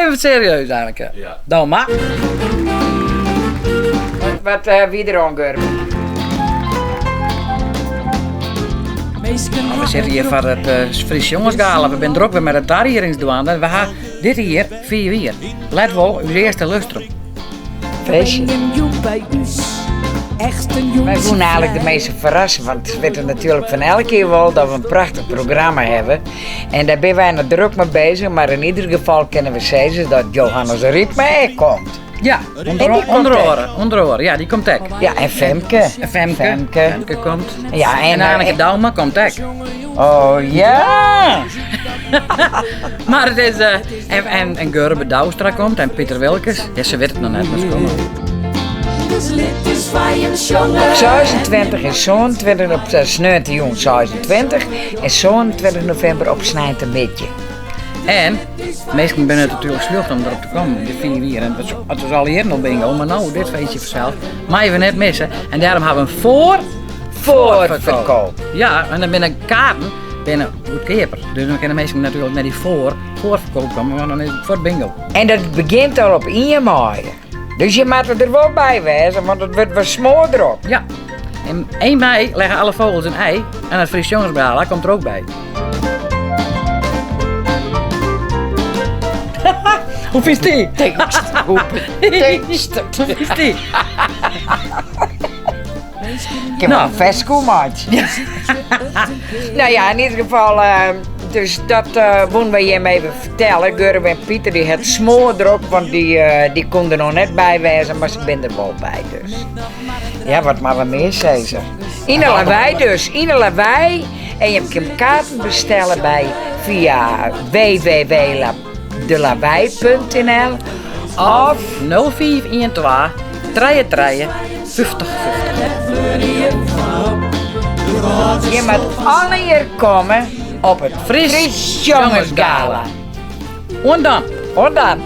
Even serieus, Anneke. Ja. Dan mar. Wat eh, wie der oan Gurbe? We sitte hjir foar it uh, Frysk Sjongersgala. We binne drok wer mei de tariedings dwaande. We ha dit jier 5 jier. Let wol, ús earste lustrum. Feestje. Wy woene eigenlik de minsken ferrasse, want se witte natuerlik fan elk jier wol dat we in prachtich programma hawwe. En dêr binne wy noch drok mei bezich, mar yn ieder gefal kinne we sizze dat Johannes Rypma ek komt. Ja, En die komt ûnder ek. oare, ûnder oare. Ja, dy komt ek. Ja, en Femke. En Femke. Femke. Femke komt. Ja, en, En Anneke Douma komt ek. Oh ja! Mar it is, eh, en, en, en Gurbe Douwstra komt en Piter Wilkens. Ja, se witte it noch net, mar se komme. Op 26 en 27 op eh, sneontejûn 26 en 27 novimber op sneintemiddei. En minsken binne it natuerlik sljocht om derop te kommen, de 5 jier. En it is al jierren al bingo, mar no, dit feestje fansels, meie we net misse. En dêrom ha we in foar Foarferkoop. Ja, en dan binne kaarten binne goedkeaper. Dus dan kinne minsken natuerlik nei dy foar foarferkoop komme, want dan is it foar bingo. En dat begjint al op 1 maaie. Dus je moatte der wol by wêze, want it wurdt wer smoardrok. Ja. En 1 mei legge alle vogels in ei en it Frysk Sjongersgala komt der ook by. Hoe fynst dy? Tinkst, hoe betinkst it? Hoe fynst dy? Ik kin wol in ferske meitsje. Nou ja, yn ieder gefal, eh, dus dat uh, woene wy jim even fertelle. Gurbe en Pieter dy hat smoardrok, want dy, uh, dy koene der noch net by wêze, mar se binne der wol by dus. Ja, wat moatte we mear sizze? Yn de Lawei dus, yn de Lawei. En je kinne kaarten bestelle by fia www.delawei.nl of 0512 33 50 50. Je moat allegear komme op it Frysk Sjongersgala. Oant dan. Oant dan.